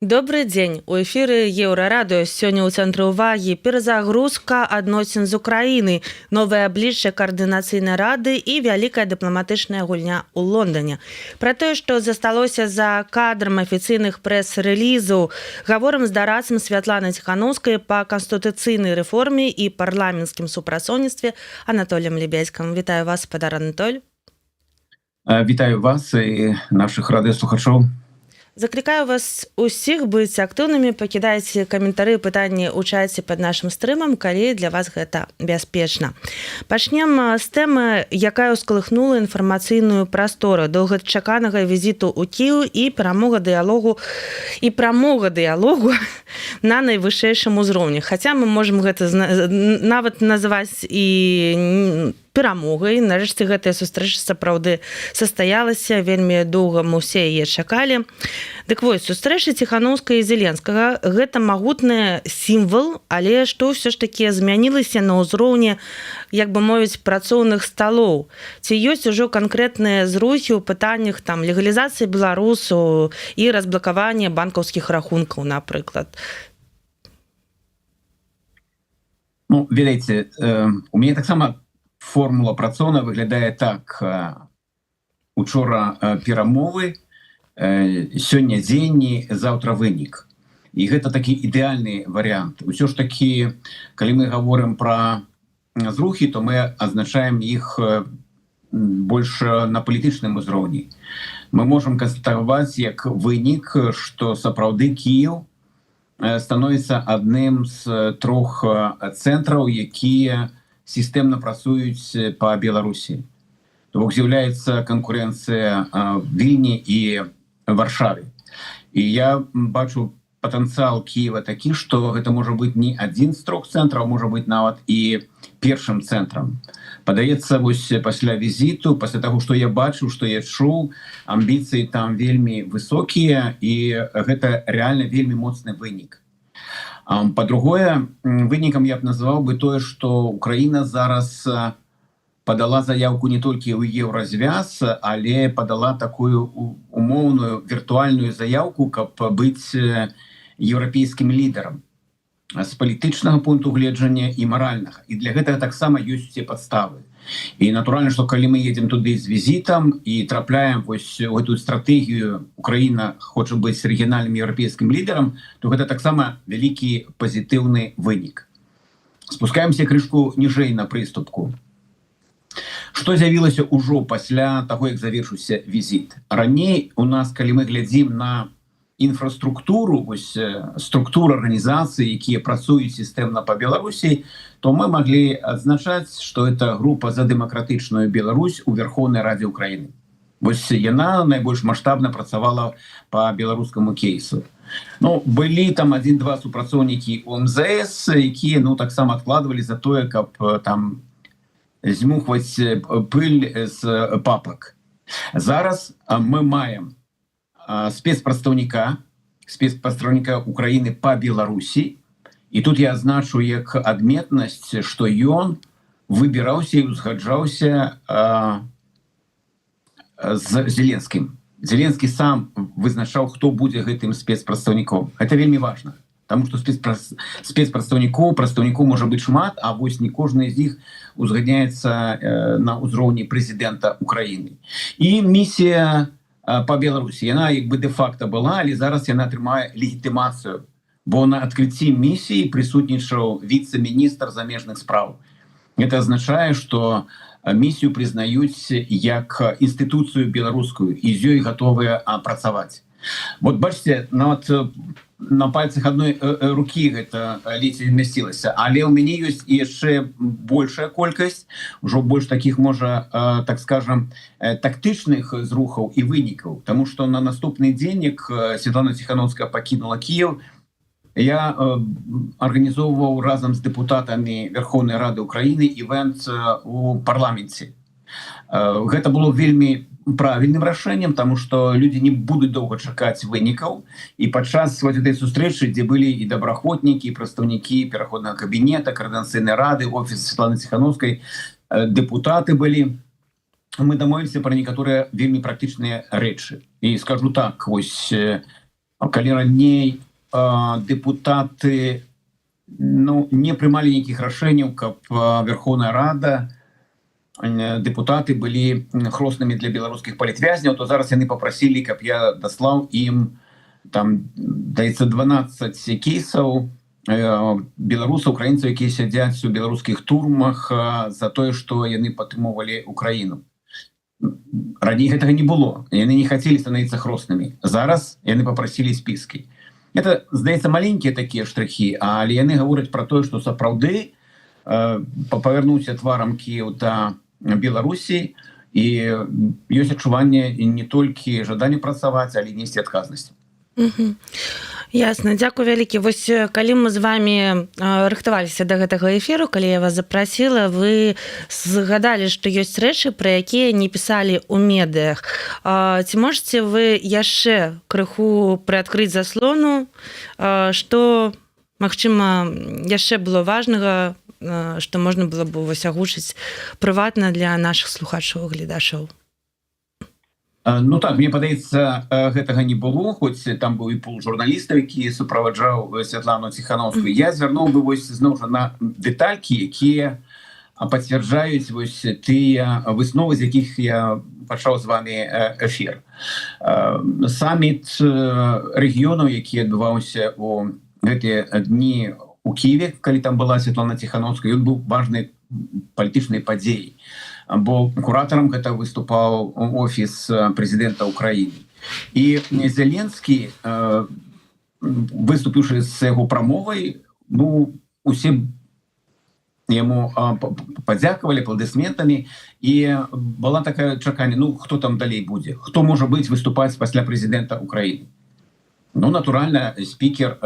Добры дзень. У эфіры Еўрарадыё. Сёння ў цэнтры ўвагі перазагрузка адносін з Украінай, новае аблічча Каардынацыйнай рады і вялікая дыпламатычная гульня ў Лондоне. Пра тое, што засталося за кадрам афіцыйных прэс-рэлізаў, гаворым з дарадцам Святланы Ціханаўскай па канстытуцыйнай рэформе і парламенцкім супрацоўніцтве Анатолем Лебедзькам. Вітаю вас, спадар Анатоль. Вітаю вас і нашых радыёслухачоў. Заклікаю вас усіх быць актыўнымі, пакідайце каментары, пытанні ў чаце пад нашым стрымам, калі для вас гэта бяспечна. Пачнем з тэмы, якая ўскалыхнула інфармацыйную прастору: доўгачаканага візіту ў Кіў і перамога дыялогу і прамога дыялогу на найвышэйшым узроўні. Хаця мы можам гэта нават называць і перамогай. Нарэшце гэтая сустрэча сапраўды састаялася, вельмі доўга мы ўсе яе чакалі. Дык вось, сустрэча Ціханаўскай і Зеленскага — гэта магутны сімвал, але што ўсё ж такі змянілася на ўзроўні, як бы мовіць, працоўных сталоў? Ці ёсць ужо канкрэтныя зрухі ў пытаннях там легалізацыі беларусаў і разблакавання банкаўскіх рахункаў, напрыклад? Ну, ведаеце, у мяне таксама формула працоўна выглядае так: учора перамовы, сёння дзеянні, заўтра вынік. І гэта такі ідэальны варыянт. Усё ж такі, калі мы гаворым пра зрухі, то мы азначаем іх больш на палітычным узроўні. Мы можам канстатаваць як вынік, што сапраўды Кіев становіцца адным з трох цэнтраў, якія сістэмна працуюць па Беларусі. То бок з'яўляецца канкурэнцыя Вільні і Варшаве. І я бачу патэнцыял Кіева такі, што гэта можа быць не адзін з трох цэнтраў, можа быць нават і першым цэнтрам. Падаецца, вось пасля візіту, пасля таго, што я бачыў, што я чуў, амбіцыі там вельмі высокія, і гэта рэальна вельмі моцны вынік. Па-другое, вынікам я б назваў бы тое, што Украіна зараз падала заявку не толькі ў Еўразвяз, але падала такую умоўную віртуальную заявку, каб быць еўрапейскім лідарам з палітычнага пункту гледжання і маральнага. І для гэтага таксама ёсць усе падставы. І натуральна, што калі мы едзем туды з візітам і трапляем вось у гэтую стратэгію, Украіна хоча быць рэгіянальным еўрапейскім лідарам, то гэта таксама вялікі пазітыўны вынік. Спускаемся крышку ніжэй на прыступку. Што з'явілася ўжо пасля таго, як завершыўся візіт? Раней у нас, калі мы глядзім на інфраструктуру, вось структуру арганізацыі, якія працуюць сістэмна па Беларусі, то мы маглі адзначаць, што это група «За дэмакратычную Беларусь» у Верхоўнай Радзе Украіны. Вось яна найбольш маштабна працавала па беларускаму кейсу. Ну, былі там один-два супрацоўнікі у МЗС, якія, ну, таксама адкладвалі за тое, каб там змухваць пыль з папак. Зараз мы маем спецпрадстаўніка Украіны па Беларусі, і тут я азначу як адметнасць, што ён выбіраўся і узгаджаўся з Зеленскім. Зеленскі сам вызначаў, хто будзе гэтым спецпрадстаўніком. Это вельмі важна, потому что спецпрадстаўнікоў, прадстаўнікоў можа быць шмат, а вось не кожны з іх узгадняецца на ўзроўні прэзідэнта Украіны. І місія па Беларусі, яна як бы де-факто была, але зараз яна атрымае легітымацыю, бо на адкрыцці місіі прысутнічаў віцэ-міністр замежных спраў. Это азначае, что місію прызнаюць як інстытуцыю беларускую і з ёй гатовыя працаваць. Вот бачыце, нават на пальцах одной руки гэта ледзь вмясцілася, але ў мяне ёсць яшчэ большая колькасць ўжо больш таких, можа, так скажем, тактычных зрухаў і вынікаў. Таму что на наступны дзень, як Светлана Ціхановская пакінула Кіев, я арганізоўваў разам з дэпутатамі Верховнай Рады Украіны івент у парламенце. Гэта было вельмі правільным рашэннем, таму что люди не будуць доўга чакаць вынікаў. І падчас вот этой сустрэчы, дзе былі і добраахвотнікі, прадстаўнікі Пераходнага кабінета, Каардынацыйнай рады, офіс Светланы Ціхановскай, дэпутаты былі, мы дамовіліся пра некаторыя вельмі практычныя рэчы. І скажу так, вось Калі раней дэпутаты, ну, не прымалі нейкіх рашэнняў, каб Верховная Рада, дэпутаты былі хроснымі для беларускіх палітвязняў, то зараз яны попросілі, каб я даслаў ім там, даецца, 12 кейсаў беларусаў, украінцаў, якія сядзяць у беларускіх турмах за тое, што яны падтрымоўвалі Украіну. Раней гэтага не было, яны не хацелі становіцца хроснымі. Зараз яны попросілі спіски. Это, здаецца, маленькія такія штрыхі, але яны гавораць про тое, что сапраўды павярнуўся тварам Кіев да Беларусі і ёсць адчуванне і не толькі жаданне працаваць, але несці адказнасць. Ясна, дзякуй вялікі. Вось калі мы з вами рыхтаваліся да гэтага эфіру, калі я вас запрасіла, вы згадалі, што ёсць рэчы, пра якія не пісалі ў медыях. Ці можете вы яшчэ крыху прыадкрыць заслону, што, магчыма, яшчэ было важнага, што можна было бы вось агучыць прыватна для нашых слухачоў, гледачоў? Ну так, мне падаецца, гэтага не было, хоць там быў і пул журналістаў, які суправаджаў Святлану Ціхановскую. Я звярнуў бы вось зноў жа на дэталькі, якія пацвярджаюць вось тыя высновы, з якіх я пачаў з вами эфір. Саміт рэгіёнаў, які адбываўся у гэтыя дні у Кіеве, калі там была Святлана Ціхановская, ён быў важнай палітычнай падзеяй, бо куратарам гэта выступаў офіс прэзідэнта Украіны. І Зяленскі, выступіўшы з яго прамовай, ну, усе яму падзякавалі апладысментамі, і была такая чаканне: ну, хто там далей будзе, хто можа быць выступаць пасля прэзідэнта Украіны? Ну, натуральна, спікер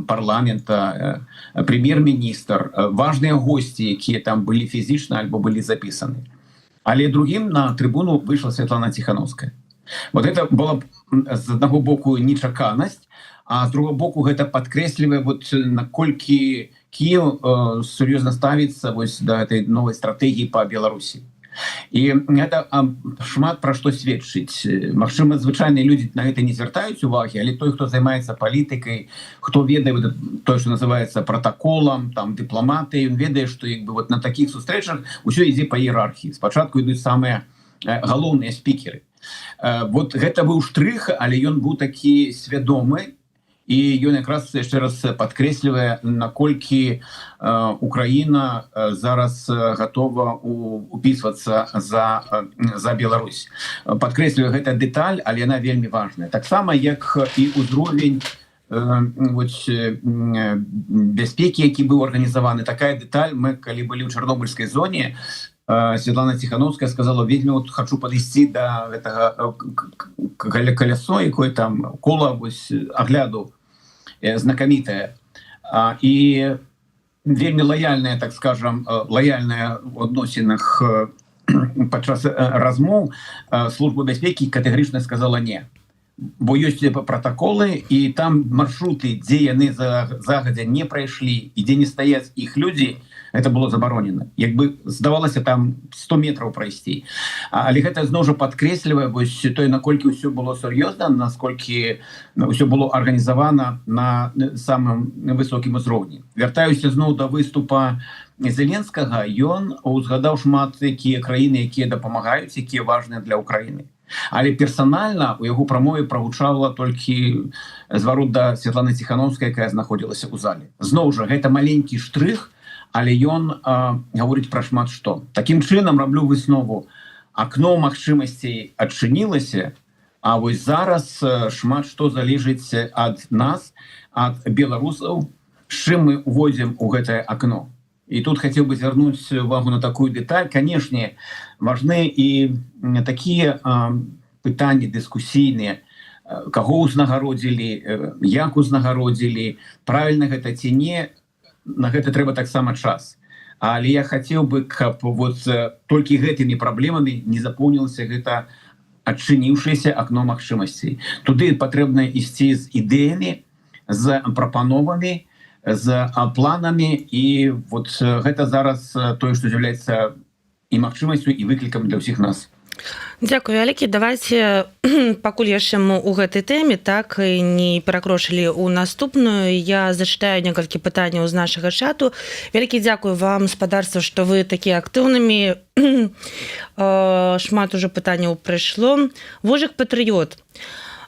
парламента, прэм'ер-міністр, важныя госці, якія там былі фізічна альбо былі запісаны. Але другім на трыбуну выйшла Святлана Ціхановская. Вот это была б, з аднаго боку, нечаканасць, а з другого боку, гэта падкрэслівае вот, наколькі Кіев сур'ёзна ставіцца вось да этой новай стратэгіі по Беларусі. І гэта шмат пра што сведчыць. Магчыма, звычайныя людзі на гэта не звяртаюць увагі, але той, хто займаецца палітыкай, хто ведае вот тое, что называется протаколам, там, дыпламаты, ён ведае, што як бы вот на такіх сустрэчах усё ідзе па іерархіі: спачатку ідуць самыя галоўныя спікеры. Вот гэта быў штрых, але ён быў такі свядомы, і ён якраз яшчэ раз падкрэслівае, наколькі Украіна зараз гатова упісвацца за Беларусь. Падкрэсліваю, гэта дэталь, але яна вельмі важная, таксама як і ўзровень вось бяспекі, які быў арганізаваны. Такая дэталь: мы калі былі ў Чарнобыльскай зоне, Светлана Ціхановская сказала: «Вельмі вот хочу падысці да гэтага калясо, якое там кола вось агляду знакамітае». І вельмі лаяльная, так скажем, лаяльная у адносінах падчас размоў служба бяспекі катэгарычна сказала не, бо ёсць пратаколы і там маршруты, дзе яны загадзя не прайшлі і дзе не стаяць іх людзі, это было забаронена. Як бы здавалася, там 100 метров прайсці. Але гэта зноў жа падкрэслівае вось тое, наколькі ўсё было сур'ёзна, насколькі ўсё было арганізавана на самым высокім узроўні. Вяртаюся зноў да выступа Зеленскага. Ён узгадаў шмат якія краіны, якія дапамагаюць, якія важныя для Украіны, але персанальна у яго прамове прагучала толькі зварот да Светланы Ціхановскай, якая знаходзілася ў зале. Зноў жа, гэта маленькі штрых, але ён гаворыць пра шмат што. Такім чынам, раблю выснову: акно магчымасцей адчынілася, а вось зараз шмат што залежыць ад нас, ад беларусаў, з чым мы уводзім у гэтае акно. І тут хацеў бы звярнуць увагу на такую дэталь. Канешне, важны і такія пытанні дыскусійныя: каго ўзнагародзілі, як узнагародзілі, правильно гэта ці не, на гэта трэба таксама час. Але я хацеў бы, каб вот толькі гэтымі праблемамі не запоўнілася гэта адчыніўшееся акно магчымасцей. Туды патрэбна ісці з ідэямі, з прапановамі, з планамі, і вот гэта зараз тое, што з'яўляецца і магчымасцю, і выклікам для ўсіх нас. Дзякую вялікі. Давайте, пакуль яшчэ мы у гэтай тэме, так і не перакрочылі ў наступную, я зачытаю некалькі пытанняў з нашага чату. Вялікі дзякую вам, спадарства, што вы такія актыўнымі. Шмат ужо пытанняў прыйшло. Вожык патрыёт: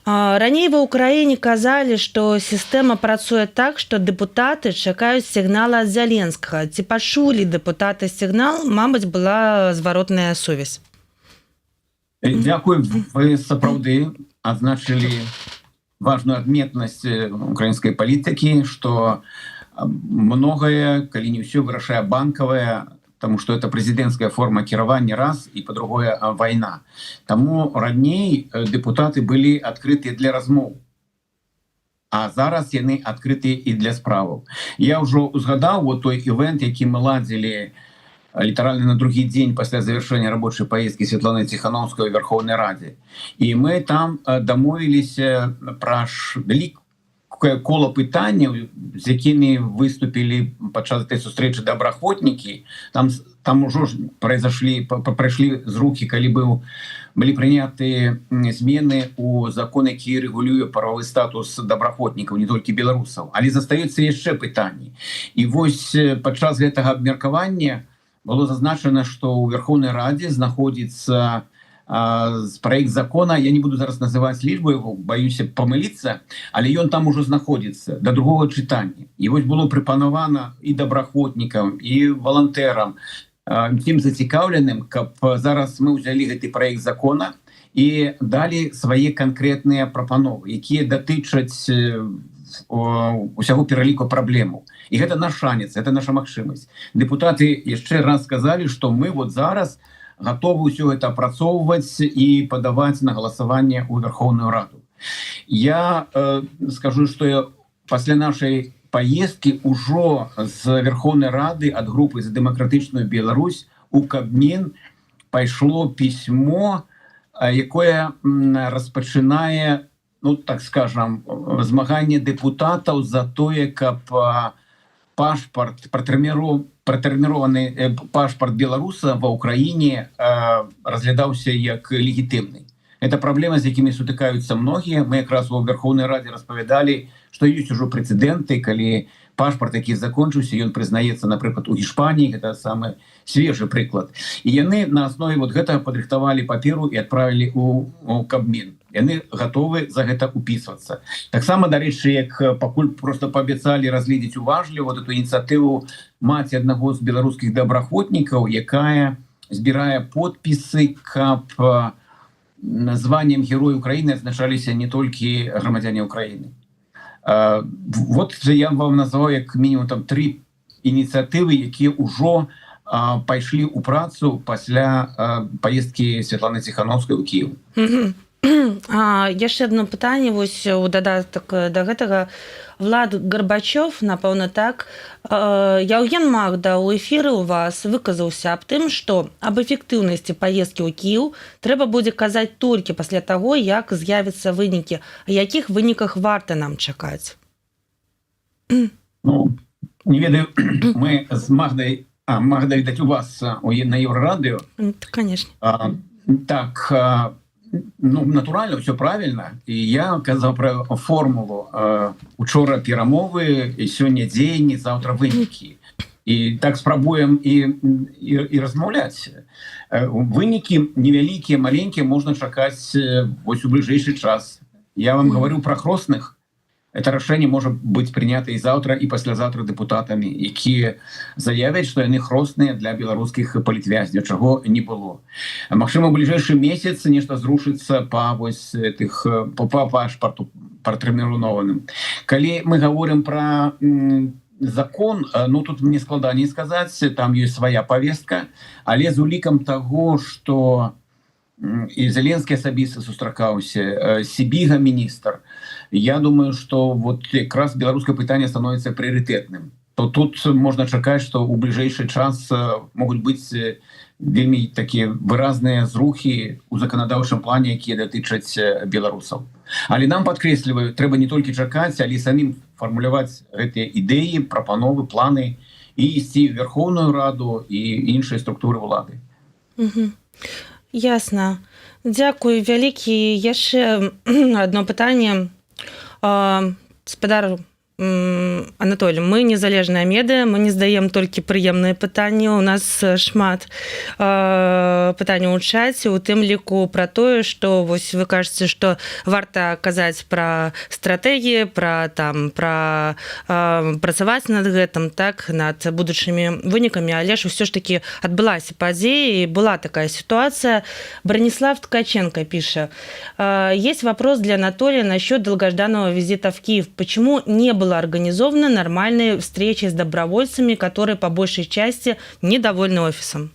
Раней ва Ўкраіне казалі, што сістэма працуе так, што дэпутаты чакаюць сігнала ад Зяленскага. Ці пачулі дэпутаты сігнал? Мабыць, была зваротная сувязь. Дзякую. Вы сапраўды адзначылі важную адметнасць украінскай палітыкі, что многае, калі не ўсё, вырашае Банкавая, потому что это прэзідэнцкая форма кіравання, раз, і, па-другое, вайна. Таму раней дэпутаты былі адкрытыя для размоў, а зараз яны адкрытыя і для справаў. Я ўжо узгадаў вот той івент, які мы ладзілі літаральна на другі дзень пасля завершэння рабочай поездки Светланы Ціханоўскай у Вярхоўнай Радзе. І мы там дамовіліся пра вялікае кола пытанняў, з якімі выступілі падчас этой сустрэчы добраахвотнікі. Там ужо ж произошли прайшлі зрухі, калі былі прыняты змены у закон, які рэгулюе прававы статус добраахвотнікаў, не толькі беларусаў, але застаюцца яшчэ пытанні. І вось падчас гэтага абмеркавання было зазначана, что ў Вярхоўнай Радзе знаходзіцца проект закона, я не буду зараз называть лічбу его, боюся памыліцца, але ён там ужо знаходзіцца до другого чытання. І вось было прапанавана і добраахвотнікам, і валантэрам, тем зацікаўленым, каб зараз мы ўзялі гэты проект закона і далі свае канкрэтныя прапановы, якія датычаць усяго пераліку праблему. І гэта наш шанец, это наша магчымасць. Дэпутаты яшчэ раз сказалі, что мы вот зараз гатовы ўсё гэта апрацоўваць і падаваць на галасаванне ў Вярхоўную Раду. Я скажу, что я пасля нашай поездки ўжо з Вярхоўнай Рады ад групы «За дэмакратычную Беларусь» у Кабмін пайшло пісьмо, якое распачынае, ну, так скажем, змаганне дэпутатаў за тое, каб пашпарт пратэрміраваны пашпарт беларуса ва Ўкраіне разглядаўся як легітымны. Это праблема, з якімі сутыкаюцца многія. Мы якраз у Вярхоўнай Радзе распавядалі, што ёсць ужо прэцэдэнты, калі пашпарт, які закончыўся, ён прызнаецца, напрыклад, у Іспаніі, это самы свежы прыклад. І яны на аснове вот гэтага падрыхтавалі паперу і адправілі у Кабмін. Яны гатовы за гэта упісвацца. Таксама, дарэчы, як пакуль просто паабяцалі разгледзець уважліва вот эту ініцыятыву маці аднаго з беларускіх добраахвотнікаў, якая збірае подпісы, каб названием Герой Украины адзначаліся не толькі грамадзяне Украины. Вот я вам назваў як мінімум там три ініцыятывы, якія ўжо пайшлі ў працу пасля поездки Светланы Ціханоўскай у Кіев. Яшчэ одно пытанне вось у дадатак да гэтага. Влад Гарбачёв, напэўна, так: Яўген Магда ў эфіры у вас выказаўся аб тым, што аб эфектыўнасці паездкі ў Кіў трэба будзе казаць толькі пасля таго, як з'явяцца вынікі. А якіх выніках варта нам чакаць? Ну, не ведаю, мы з Магдай, Магда, відаць, у вас на Еўрарадыё. Конечно. Так, ну, натуральна, все правильно. І я казаў про формулу: учора перамовы, і сёння дзеянні, заўтра вынікі. І так спрабуем і размаўляць. Вынікі невялікія, маленькія можна чакаць вось у бліжэйшы час. Я вам говорю про хросных. Это рашэнне можа быць прынята і заўтра, і паслязаўтра дэпутатамі, якія заявяць, што яны хросныя для беларускіх палітвязняў, чаго не было. Магчыма, бліжэйшы месяц нешта зрушыцца па вось тых па пашпарту пратэрмінованым. Калі мы говорим про закон, ну, тут мне складаней сказаць, там ёсць свая повестка, але з улікам таго, что і Зеленскі асабіста сустракаўся, Сібіга міністр, я думаю, что вот якраз беларускае пытанне становится прыярытэтным, то тут можна чакаць, что у бліжэйшы час могуць быць вельмі такія выразныя зрухі у заканадаўчым плане, якія датычаць беларусаў. Але нам, падкрэсліваю, трэба не толькі чакаць, але самім фармуляваць гэтыя ідэі, прапановы, планы і ісці в Вярхоўную Раду і іншыя структуры ўлады. Ясна. Дзякуй вялікі. Яшчэ одно пытанне, спадар Анатоль. Мы незалежная медыа, мы не задаем толькі прыемныя пытанні. У нас шмат пытанняў у чаце, у тым ліку пра тое, што вось вы кажаце, што варта казаць пра стратэгіі, пра там пра працаваць над гэтым, так, над будучымі вынікамі, але ж ўсё ж таки адбылася падзея і была такая сітуацыя. Бронислав Ткаченко піша: «Есть вопрос для Анатолия насчет долгожданного визита в Киев. Почему не было организована нормальные встречи с добровольцами, которые по большей части недовольны офисом?»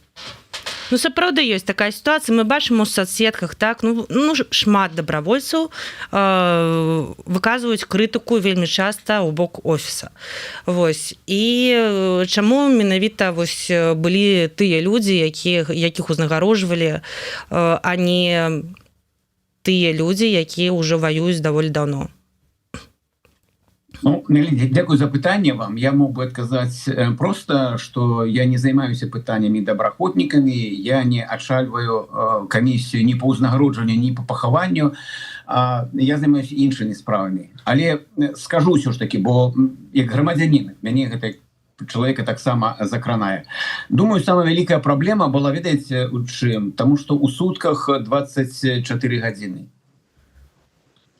Ну, сапраўды ёсць такая сітуацыя, мы бачым у соцсетках, так, ну шмат добровольцаў выказваюць крытыку вельмі часта ў бок офіса. Вось, і чаму менавіта вось былі тыя людзі, якіх узнагароджвалі, а не тыя людзі, якія ўжо ваююць даволі даўно? Ну, дзякую за пытанне вам. Я мог бы адказаць просто, что я не займаюся пытаннямі добраахвотнікамі, я не ачальваю камісію ні по ўзнагароджанню, ні по пахаванню, я займаюся іншымі справамі. Але скажу ўсё ж таки, бо як грамадзянін мяне гэта чалавека таксама закранае. Думаю, самая вялікая праблема была, ведаеце, у чым? Таму что у сутках 24 гадзіны.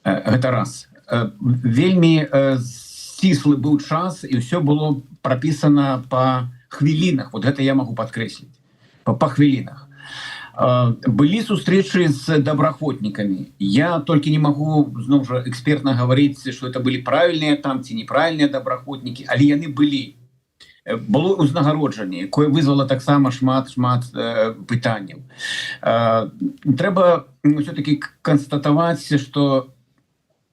Гэта раз. Вельмі сціслы быў час, і ўсё было прапісана по хвілінах. Вот гэта я могу падкрэсліць, по хвілінах. Былі сустрэчы з добраахвотнікамі. Я толькі не магу, зноў жа, экспертна гаварыць, что это былі правільныя там ці неправільныя добраахвотнікі, але яны былі. Было ўзнагароджанне, якое вызвала таксама шмат шмат пытанняў. Трэба все-таки канстатаваць, что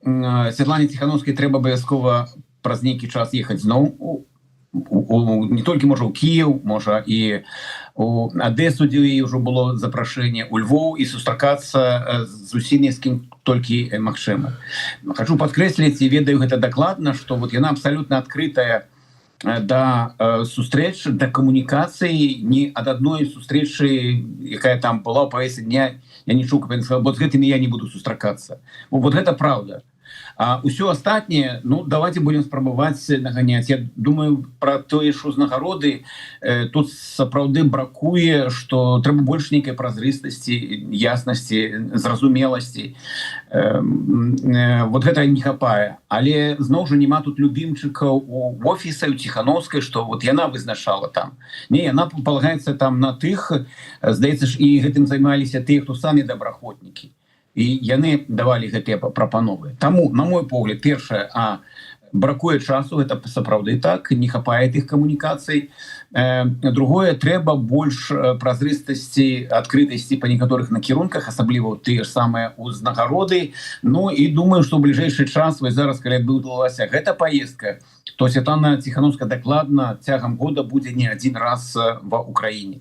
Святлане Ціхановскай трэба абавязкова праз нейкі час ехаць зноў не толькі, можа, ў Кіев, можа, і у Адэсу, дзе яе ўжо было запрашэнне, у Львоў, і сустракацца з усімі, з кім толькі магчыма. Хочу падкрэсліць і ведаю гэта дакладна, что вот яна абсалютна адкрытая да сустрэч, да камунікацыі. Ні ад адной сустрэчы, якая там была ў павесе дня, я не чуў, каб яна сказала: «Вот з гэтымі я не буду сустракацца». Вот гэта праўда. А ўсё астатняе, ну, давайте будем спрабаваць наганяць. Я думаю, про тое ж узнагароды, тут сапраўды бракуе, что трэба больш нейкай празрыстасці, яснасці, зразумеласці. Вот гэта не хапае. Але зноў жа, няма тут любімчыкаў у офіса, у Ціхановскай, что вот яна вызначала там. Не, яна палагаецца там на тых, здаецца ж, і гэтым займаліся тыя, хто самі добраахвотнікі, і яны давалі гэтыя прапановы. Таму, на мой погляд, першае, бракуе часу, это сапраўды так, не хапае тых камунікацый. Другое, трэба больш празрыстасці, адкрытасці па некаторых накірунках, асабліва тыя ж самыя узнагароды. Ну і думаю, что ў бліжэйшы час, вось зараз, калі адбылася гэта поездка, то Святлана Ціхановская дакладна цягам года будзе не адзін раз ва Украіне.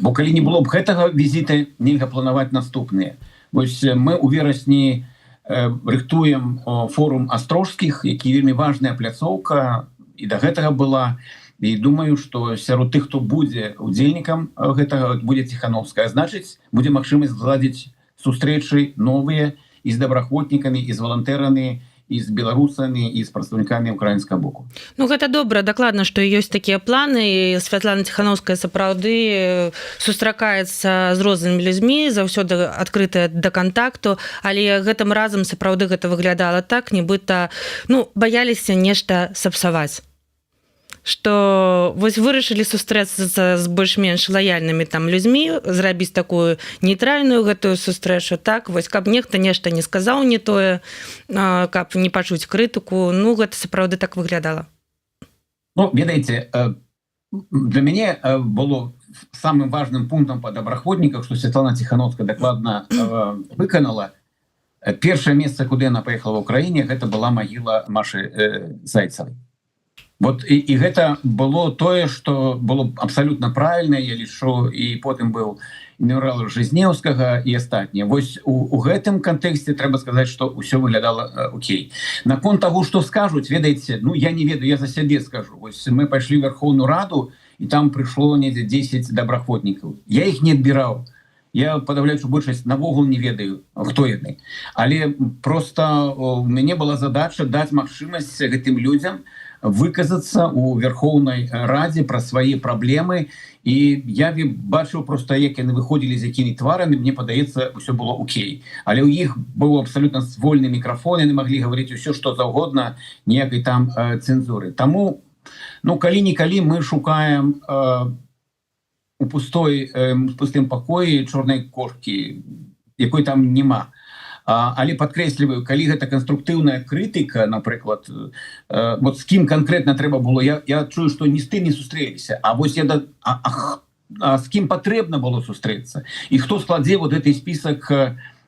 Бо калі не было б гэтага візіта, нельга планаваць наступныя. Вось мы у верасні рыхтуем форум Астрожскіх, які вельмі важная пляцоўка і да гэтага была, і думаю, что сярод тых, хто будзе удзельнікам гэтага, будзе Ціхановская. Значыць, будзе магчымасць зладзіць сустрэчы новыя і з добраахвотнікамі, і з валантэрамі, і з беларусамі, і з прадстаўнікамі украінскага боку. Ну, гэта добра, дакладна, што ёсць такія планы, і Святлана Ціхановская сапраўды сустракаецца з рознымі людзьмі, заўсёды адкрытая да кантакту, але гэтым разам сапраўды гэта выглядала так, нібыта, ну, баяліся нешта сапсаваць, что вось вырашылі сустрэцца з больш-менш лаяльнымі там людзьмі, зрабіць такую нейтральную гэтую сустрэчу, так вось, каб нехта нешта не сказаў не тое, каб не пачуць крытыку. Ну, гэта сапраўды так выглядала. Ну, ведаеце, для мяне было самым важным пунктам по добраахвотніках, что Святлана Ціхановская дакладна выканала. Першае месца, куды она поехала в Украіне, гэта была магіла Машы Зайцавай. Вот і гэта было тое, что было абсолютно правильно, я лічу. І потым быў мемарыял Жызнеўскага і астатніе. Вось у гэтым кантэксце трэба сказаць, что ўсё выглядала окей. Наконт таго, что скажуць, ведаеце, ну, я не ведаю, я за сябе скажу. Вось мы пайшлі в Верховную Раду, і там прыйшло недзе 10 добраахвотнікаў. Я іх не адбіраў. Я падаўляючую большасць наогул не ведаю, хто яны, але просто у мяне была задача даць магчымасць гэтым людзям выказацца у Верхоўнай Радзе пра свае праблемы. І я бачыў просто, як яны выходзілі, з якімі тварамі. Мне падаецца, ўсё было окей, але ў іх быў абсолютно вольны мікрафон, яны маглі гаварыць усё што заўгодна, ніякай там цэнзуры. Таму, ну, калі-нікалі мы шукаем у пустой пустым пакоі чорнай кошки, якой там няма. Але падкрэсліваю, калі гэта канструктыўная крытыка, напрыклад, вот з кім конкретно трэба было, я чую, что ні з тым не сустрэліся, а вось я да, а з кім патрэбна было сустрэцца і хто складзе вот гэты список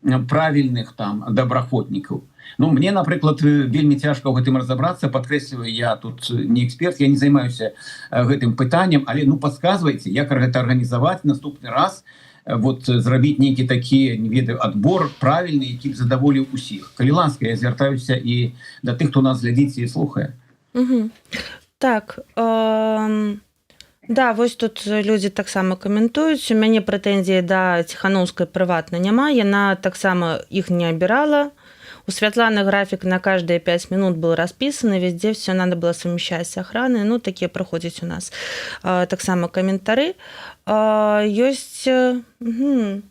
правільных там добраахвотнікаў. Ну, мне, напрыклад, вельмі цяжка ў гэтым разабрацца. Падкрэсліваю, я тут не эксперт, я не займаюся гэтым пытаннем, але, ну, подсказывайте, як гэта арганізаваць наступны раз, вот зрабіць нейкі такі, не ведаю, адбор правільны, які б задаволіў усіх. Калі ласка, я звяртаюся і да тых, хто нас глядзіць і слухае. Угу. Так, да, вось тут людзі таксама каментуюць: «У мяне прэтэнзіі да Ціханаўскай прыватна няма, яна таксама іх не абірала. У Светланы график на каждые 5 минут был расписан, и везде все надо было совмещать с охраной». Ну, такие проходят у нас таксама каментары. Ёсць. Угу.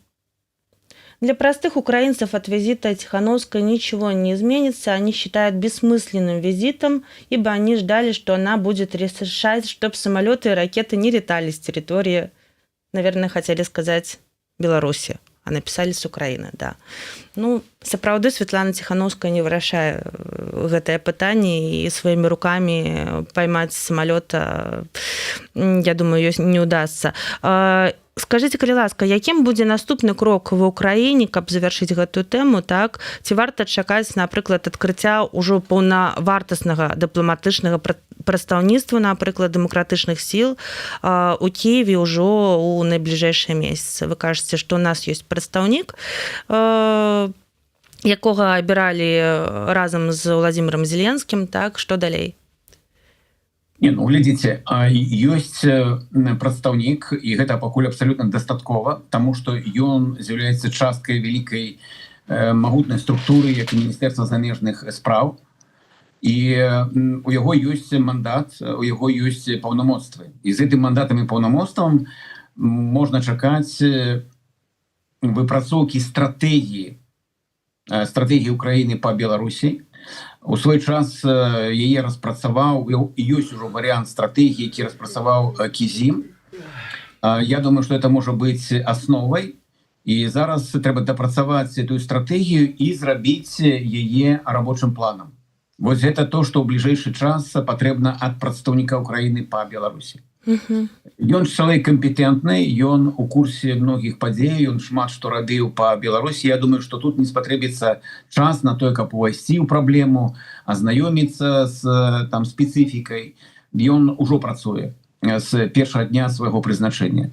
«Для простых украинцев от визита Тихановской ничего не изменится. Они считают бессмысленным визитом, ибо они ждали, что она будет решать, чтобы самолеты и ракеты не летали с территории», наверное, хотели сказать Беларуси, а написали с Украины, да. Ну, сапраўды, Светлана Ціхановская не вырашае гэтае пытанне, і сваімі руками поймать самолета, я думаю, ёсць не удастся. Скажите, калі ласка, якім будзе наступны крок в Украіне, каб завяршыць гэтую тэму, так? Ці варта чакаць, напрыклад, адкрыцця ўжо паўнавартаснага дыпламатычнага прадстаўніцтва, напрыклад, дэмакратычных сіл у Киеве ўжо ў найбліжэйшыя месяцы? Вы кажаце, што у нас ёсць прадстаўнік, якога абіралі разам з Владимиром Зеленскім, так? Что далей? Не, ну, глядзіце, ёсць прадстаўнік, і гэта пакуль абсалютна дастаткова, тому что ён з'яўляецца часткай вялікай, магутнай структуры, як Міністэрства замежных спраў, і у яго ёсць мандат, у яго ёсць паўнамоцтвы, і з гэтым мандатам і паўнамоцтвам можна чакаць выпрацоўкі стратэгіі Украіны по Беларусі. У свой час яе распрацаваў, ёсць ужо варыянт стратэгіі, які распрацаваў Кізім. Я думаю, что это можа быць асновай, і зараз трэба дапрацаваць эту стратэгію і зрабіць яе рабочым планам. Вось гэта то, что ў бліжэйшы час патрэбна ад прадстаўніка Украіны по Беларусі. Ён чалавек кампетэнтны, ён у курсе многіх падзей, ён шмат што рабіў по Беларусі. Я думаю, что тут не спатрэбіцца час на тое, каб увайсці ў праблему, азнаёміцца з там спецыфікай. Ён ужо працуе з першага дня свайго прызначэння.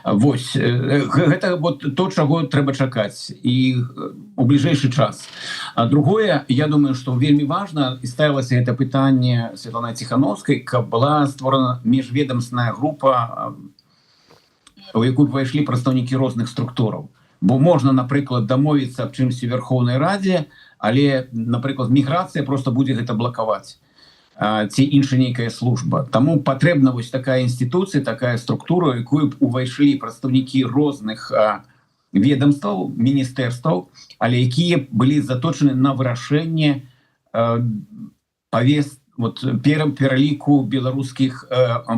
Вось гэта вот то, чаго трэба чакаць і у бліжэйшы час. А другое, я думаю, что вельмі важна, і ставілася это пытанне Светлана Ціхановскай, каб была створана міжведомственная група, у якую б увайшлі прадстаўнікі розных структураў. Бо можна, напрыклад, дамовіцца аб чымсьці Верхоўнай Радзе, але, напрыклад, міграцыя просто будзе гэта блакаваць ці іншая нейкая служба. Таму патрэбна вось такая інстытуцыя, такая структура, якую б увайшлі прадстаўнікі розных ведомстваў, міністэрстваў, але якія былі заточаны на вырашэнне павес вот пераліку беларускіх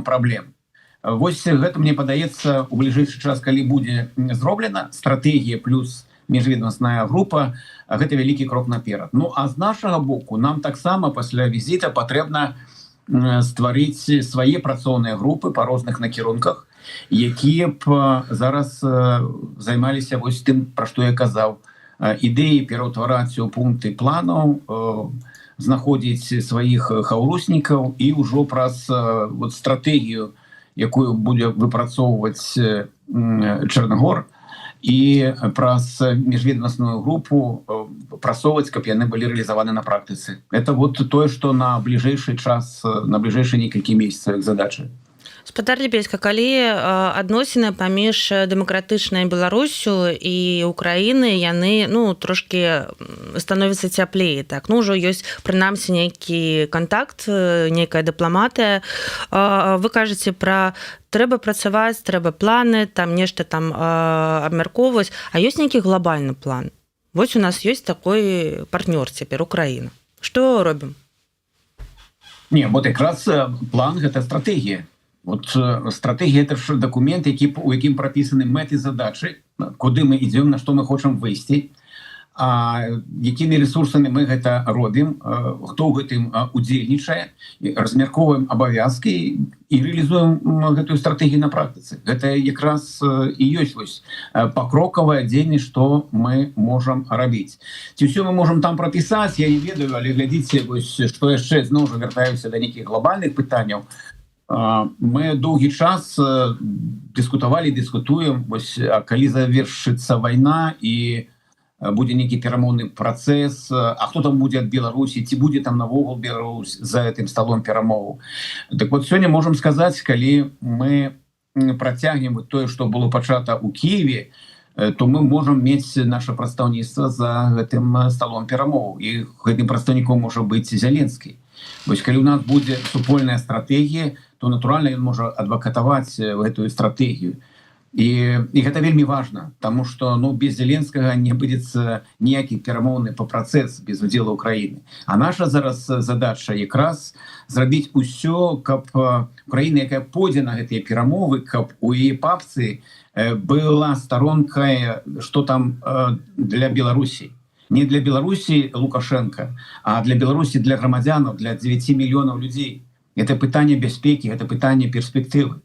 праблем. Вось гэта, мне падаецца, у бліжэйшы час, калі будзе зроблена стратэгія плюс міжведомственная група, гэта вялікі крок наперад. Ну а з нашага боку нам таксама пасля візіта патрэбна стварыць свае працоўныя групы па розных накірунках, якія б зараз займаліся вось тым, пра што я казаў: ідэі пераўтвараць у пункты планаў, знаходзіць сваіх хаўруснікаў і ўжо праз вот стратэгію, якую будзе выпрацоўваць Чарнагор, і праз міжведомственную групу прасоўваць, каб яны былі рэалізаваны на практыцы. Это вот тое, что на бліжэйшы час, на бліжэйшыя некалькі месяцаў задачы. Спадар Лябедзька, калі адносіны паміж дэмакратычнай Беларусю і Украіны, яны, ну, трошки становятся цяплей, так, ну, ўжо ёсць прынамсі нейкі контакт, нейкая дыпламатыя, вы кажаце пра трэба працаваць, трэба планы, там нешта там абмяркоўваць, а ёсць нейкі глобальны план? Вось у нас ёсць такой партнёр цяпер, Украіна, что робім? Не, вот якраз план — гэта стратэгія. Вот стратэгія — это ж документ, у якім прапісаны мэты, задачы, куды мы идем, на что мы хочам выйсці, а якімі ресурсамі мы гэта робім, хто ў гэтым удзельнічае, размяркоўваем абавязкі і реалізуем гэтую стратэгію на практыцы. Гэта якраз і ёсць вось пакрокавая дзейнасць, что мы можам рабіць. Ці ўсё мы можам там прапісаць, я не ведаю, але глядзіце, вось што яшчэ, зноў жа вяртаюся да нейкіх глобальных пытанняў. Мы доўгі час дыскутавалі, дыскутуем вось, калі завершыцца вайна і будзе нейкі перамоўны працэс, а хто там будзе ад Беларусі, ці будзе там наогул Беларусь за гэтым сталом перамоваў? Так вот, сёння можам сказаць, калі мы працягнем тое, што было пачата ў Киеве, то мы можам мець наше прадстаўніцтва за гэтым сталом перамоў, і гэтым прадстаўніком можа быць Зяленскі. Вось калі у нас будзе супольная стратэгія, то натуральна ён можа адвакатаваць гэтую стратэгію. І гэта вельмі важна, тому что, ну, без Зеленскага не абыдзецца ніякі перамоўны по працэс без удзела Украіны. А наша зараз задача якраз зрабіць усё, каб Украіна, якая пойдзе на гэтыя перамовы, каб у яе папцы была старонка, что там для Беларусі, не для Беларусі Лукашенко, а для Беларусі, для грамадзянаў, для 9 мільёнаў людзей. Это пытанне бяспекі, это пытанне перспектывы.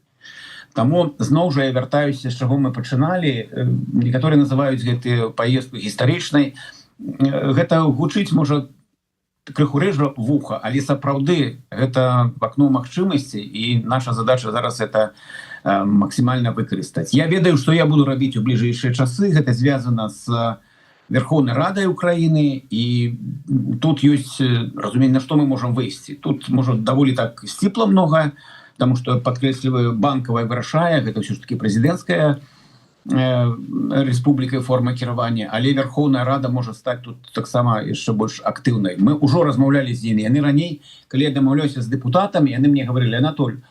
Таму зноў жа я вяртаюся, з чаго мы пачыналі. Некаторыя называюць гэтую паездку гістарычнай. Гэта гучыць, можа, крыху рэжа вуха, але сапраўды гэта вакно магчымасці, і наша задача зараз это максімальна выкарыстаць. Я ведаю, што я буду рабіць у бліжэйшыя часы. Гэта звязана з Верховнай Радай Украіны, і тут ёсць разуменне, на што мы можам выйсці. Тут можа даволі так сціпла много, потому что, падкрэсліваю, Банкавая вырашае, гэта ўсё ж таки прэзідэнцкая рэспубліка, форма кіравання, але Верховная Рада можа стаць тут таксама яшчэ больш актыўнай. Мы ўжо размаўлялі з імі. Яны раней, калі я дамаўляюся з дэпутатамі, яны мне говорили: «Анатоль,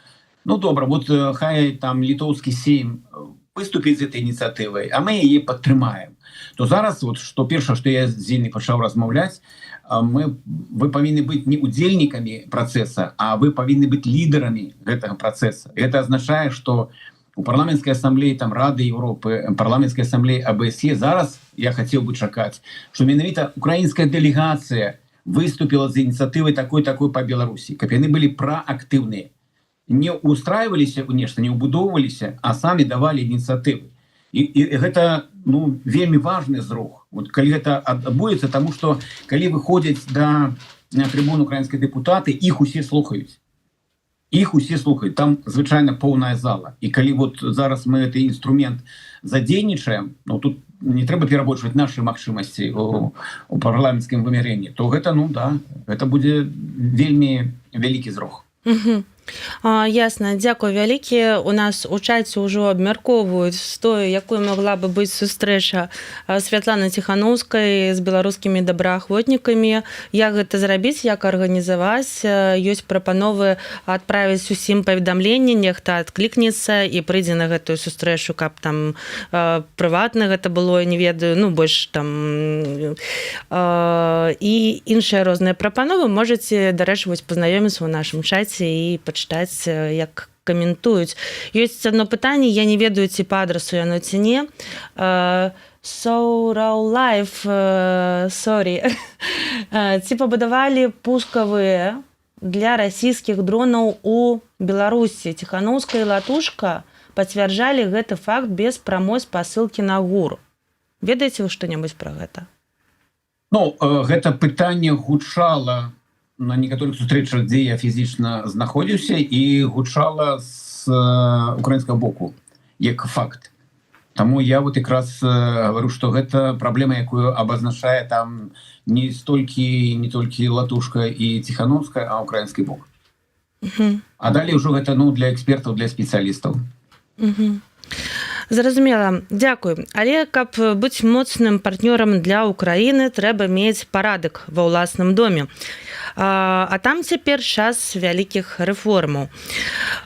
ну добра, вот хай там літоўскі сейм выступіць з этой ініцыятывай, а мы яе падтрымаем». То зараз вот что першае, что я з імі пачаў размаўляць: мы вы павінны быць не удзельнікамі працэса, а вы павінны быць лідарамі гэтага працэса. Это азначае, что у парламенцкай асамблеі там Рады Европы, парламенцкай асамблеі АБСЕ зараз я хацеў бы чакаць, что менавіта украінская дэлегацыя выступила з ініцыятывай такой по Беларусі, каб яны былі праактыўныя, не устраиваліся ў нешта, не ўбудоўваліся, а самі давалі ініцыятывы. І гэта, ну, вельмі важны зрух, вот калі гэта адбудзецца, тому что калі выходзяць да трыбун украінскія дэпутаты, іх усе слухаюць, іх усе слухаюць, там звычайна поўная зала. І калі вот зараз мы гэты інструмент задзейнічаем, ну, тут не трэба перабольшваць наши магчымасці у парламенцкім вымярэнні, то гэта, ну да, гэта будзе вельмі вялікі зрох. Ясна, дзякуй вялікі. У нас у чаце ўжо абмяркоўваюць тое, якой могла бы быць сустрэча Святланы Ціханаўскай з беларускімі добраахвотнікамі, як гэта зрабіць, як арганізаваць. Ёсць прапановы адправіць усім паведамленне, нехта адклікнецца і прыйдзе на гэтую сустрэчу, каб там прыватна гэта было, не ведаю, ну, больш там і іншыя розныя прапановы. Можете, дарэчы, вось пазнаёміцца ў нашым чаце і пачытаць, як каментуюць. Ёсць одно пытанне, я не ведаю, ці па адрасу яно, ці не. So Life, sorry, ці пабудавалі пускавыя для расійскіх дронаў у Беларусі? Ціханаўская і Латушка пацвярджалі гэты факт без прамой спасылкі на ГУР. Ведаеце вы што-небудзь пра гэта? Ну, гэта пытанне гучала на некаторых сустрэчах, дзе я фізічна знаходзіўся, і гучала з украінскага боку як факт. Таму я вот якраз говорю, что гэта праблема, якую абазначае там не столькі, не толькі Латушка і Ціхановская, а украінскі бок. А далей ўжо гэта, ну, для экспертаў, для спецыялістаў. Зразумела, дзякую. Але каб быць моцным партнёрам для Украіны, трэба мець парадак ва ўласным доме. А там цяпер час вялікіх рэформаў.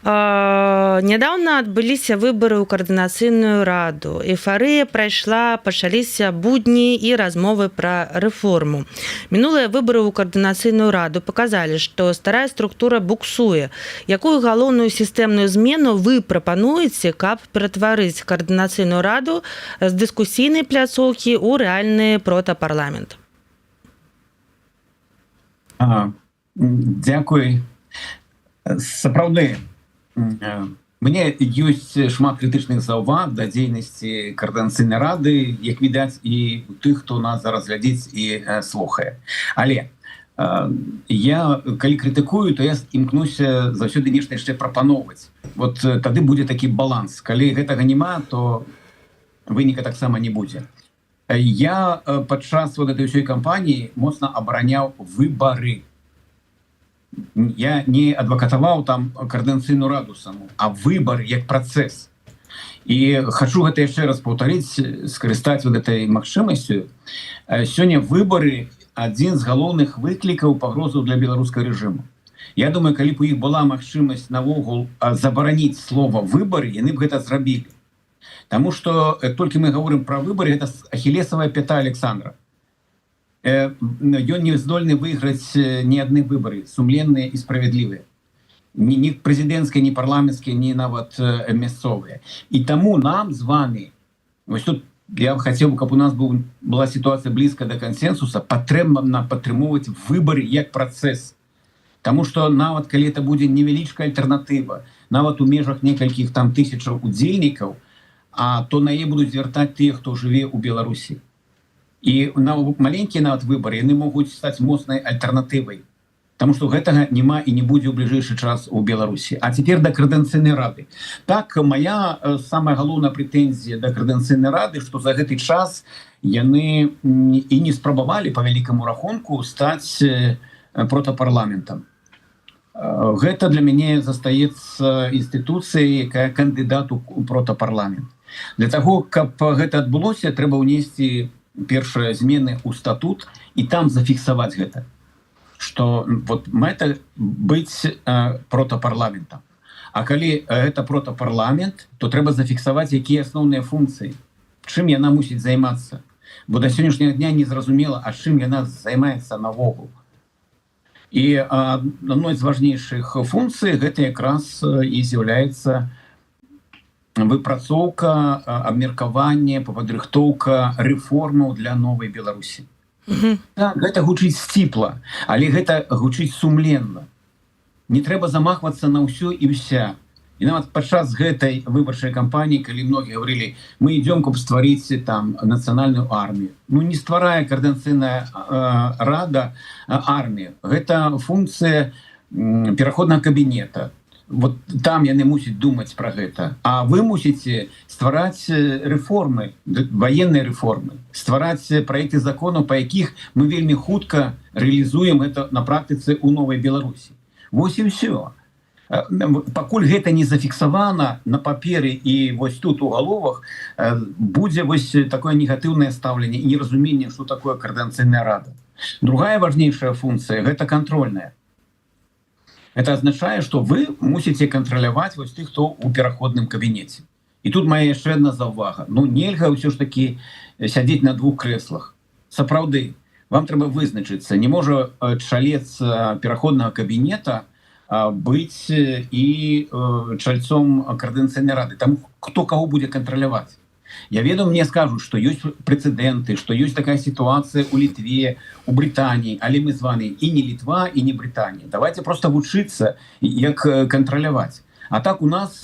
Нядаўна адбыліся выбары ў Каардынацыйную раду. Эйфарыя прайшла, пачаліся будні і размовы пра рэформу. Мінулыя выбары ў Каардынацыйную раду паказалі, што старая структура буксуе. Якую галоўную сістэмную змену вы прапануеце, каб ператварыць Каардынацыйную раду з дыскусійнай пляцоўкі ў рэальны протапарламент? Дзякуй. Сапраўды, мне ёсць шмат крытычных заўваг да дзейнасці Каардынацыйнай рады, як відаць, і у тых, хто нас зараз глядзіць і слухае. Але я калі крытыкую, то я імкнуся заўсёды нешта яшчэ прапаноўваць. Вот тады будзе такі баланс. Калі гэтага няма, то выніка таксама не будзе. Я падчас вот этой ўсёй кампаніі моцна абараняў выбары. Я не адвакатаваў там Каардынацыйную раду саму, а выбор як працэс. І хачу гэта яшчэ раз паўтарыць, скарыстаць вот этой магчымасцю. Сёння выбары — адзін з галоўных выклікаў, пагрозаў для беларускага рэжыму. Я думаю, калі б у іх была магчымасць наогул забараніць слова «выбары», яны б гэта зрабілі. Таму что толькі мы говорим про выборы, это ахілесавая пята Александра. Ён не здольны выйграць ні адны выбары, сумленныя і справядлівыя. Ні прэзідэнцкія, ні парламенцкія, ні нават мясцовыя. І таму нам з вами, вось тут я хацеў бы, каб у нас была сітуацыя блізка да кансенсуса, патрэбна падтрымоўваць выбары як працэс. Таму что нават калі это будзе невялічкая альтэрнатыва, нават у межах некалькіх там тысячаў удзельнікаў, а то на яе будуць звяртаць тыя, хто жыве ў Беларусі. І на маленькія нават выбары, яны могуць стаць моцнай альтэрнатывай. Таму что гэтага няма і не будзе ў бліжэйшы час у Беларусі. А цяпер да Каардынацыйнай рады. Так, моя самая галоўная прэтэнзія да Каардынацыйнай рады, што за гэты час яны і не спрабавалі, па вялікаму рахунку, стаць протапарламентам. Гэта для мяне застаецца інстытуцыяй, якая кандыдат у протапарламент. Для таго, каб гэта адбылося, трэба ўнесці першыя змены ў статут і там зафіксаваць гэта, что вот мэта — быць протапарламентам. А калі это протапарламент, то трэба зафіксаваць, якія асноўныя функцыі, чым яна мусіць займацца. Бо да сённяшняга дня не зразумела, а чым яна займаецца наогул. І адной з важнейшых функцый гэта якраз і з'яўляецца выпрацоўка, абмеркаванне, падрыхтоўка рэформаў для новай Беларусі. Так, гэта гучыць сціпла, але гэта гучыць сумленна. Не трэба замахвацца на ўсё і ўся. І нават падчас гэтай выбарчай кампаніі, калі многія гаварылі: «Мы идём, каб стварыць там нацыянальную армію». Ну, не стварае Каардынацыйная рада армію. Гэта функцыя пераходнага кабінета. Вот там яны мусяць думаць про гэта. А вы мусіце ствараць рэформы, военные рэформы, ствараць праекты законаў, па якіх мы вельмі хутка рэалізуем это на практыцы ў новай Беларусі. Вось і ўсё. Пакуль гэта не зафіксавана на паперы і вось тут у галовах, будзе вось такое негатыўнае стаўленне і неразуменне, что такое Каардынацыйная рада. Другая важнейшая функцыя — гэта кантрольная. Это азначае, что вы мусіце кантраляваць вось тых, хто ў пераходным кабінеце. І тут моя яшчэ одна заўвага. Ну, нельга ўсё ж таки сядзець на двух крэслах. Сапраўды, вам трэба вызначыцца. Не можа чалец пераходнага кабінета быць і чальцом Каардынацыйнай рады. Там хто каго будзе кантраляваць? Я ведаю, мне скажуць, што ёсць прэцэдэнты, што ёсць такая сітуацыя ў Літве, у Брытаніі, але мы з вами і не Літва, і не Брытанія. Давайте просто вучыцца, як кантраляваць. А так у нас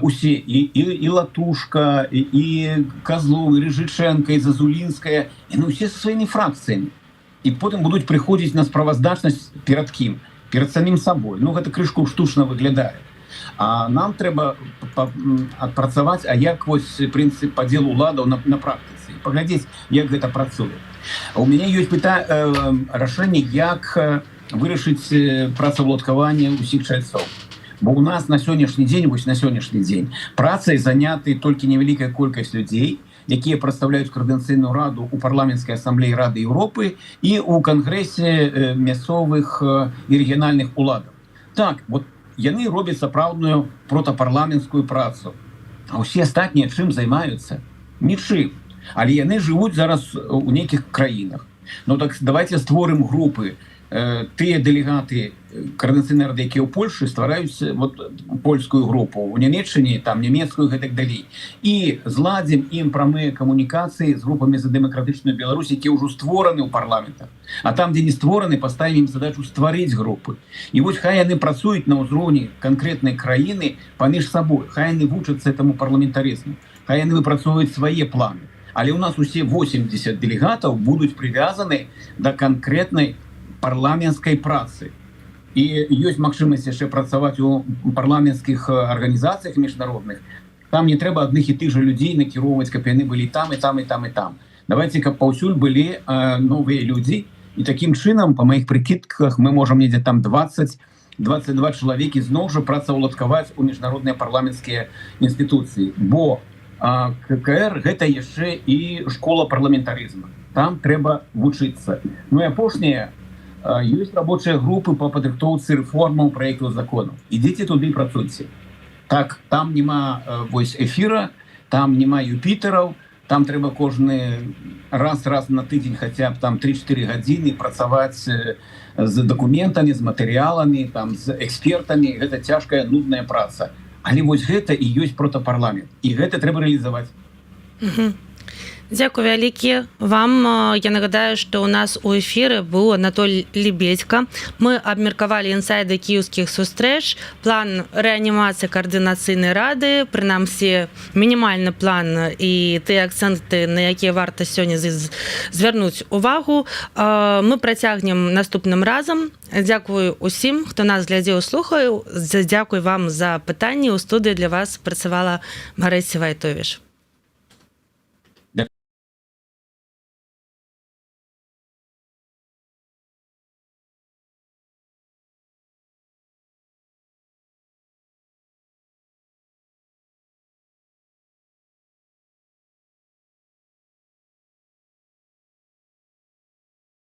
усе і Латушка, і Козлоў, і Рыжычэнка, і Зазулінская, яны ўсе са сваімі фракцыямі. І потым будуць прыходзіць на справаздачнасць перад кім? Перад самім сабой. Ну, гэта крышку штучна выглядае. А нам трэба адпрацаваць, а як вось прынцып падзелу уладаў на практыцы, паглядзець, як гэта працуе. У мяне ёсць рашэнне, як вырашыць працаўладкаванне ўсіх чальцоў. Бо у нас на сённяшні дзень, вось на сённяшні дзень, працай заняты толькі невялікая колькасць людзей, якія прадстаўляюць Каардынацыйную раду у Парламенцкай асамблеі Рады Еўропы і у Кангрэсе мясцовых і рэгіянальных уладаў. Так вот, яны робяць сапраўдную протапарламенцкую працу. А ўсе астатнія чым займаюцца? Нічым. Але яны жывуць зараз у нейкіх краінах. Ну так давайте створым групы. Тыя дэлегаты Каардынацыйнай рады, якія ў Польшы, ствараюць вот польскую групу, у Нямеччыне там нямецкую, гэтак далей, і зладзім ім прамыя камунікацыі з групамі «За дэмакратычную Беларусь», якія ўжо створаны ў парламентах. А там, дзе не створаны, паставім задачу стварыць групы, і вось хай яны працуюць на ўзроўні канкрэтнай краіны паміж сабой, хай яны вучацца этому парламентарызму, хай яны выпрацоўваюць свае планы. Але у нас усе 80 дэлегатаў будуць прывязаны да канкрэтнай парламенцкай працы. І ёсць магчымасць яшчэ працаваць у парламенцкіх арганізацыях міжнародных. Там не трэба адных і тых жа людзей накіроўваць, каб яны былі там, і там, і там, і там. Давайте, каб паўсюль былі новыя людзі. І такім чынам, по маіх прыкідках, мы можам недзе там 20 22 чалавекі зноў жа працаўладкаваць у міжнародныя парламенцкія інстытуцыі. Бо ККР — гэта яшчэ і школа парламентарызма, там трэба вучыцца. Ну і апошняе: ёсць рабочыя групы по падрыхтоўцы рэформаў, праектаў законаў. Ідзіце туды, працуйце. Так, там няма вось эфіра, там няма юпітераў, там трэба кожны раз на тыдзень хаця б там 3-4 гадзіны працаваць з дакументамі, з матэрыяламі, там з экспертамі. Гэта цяжкая, нудная праца. Але вось гэта і ёсць протапарламент, і гэта трэба рэалізаваць. Дзякуй вялікі вам. Я нагадаю, што у нас у эфіры быў Анатоль Лебедька. Мы абмеркавалі інсайды кіеўскіх сустрэч, план рэанімацыі Каардынацыйнай рады, прынамсі мінімальны план, і тыя акцэнты, на якія варта сёння звярнуць увагу. Мы працягнем наступным разам. Дзякую усім, хто нас глядзеў, слухаў. Дзякуй вам за пытанні. У студыі для вас працавала Марыся Вайтовіч.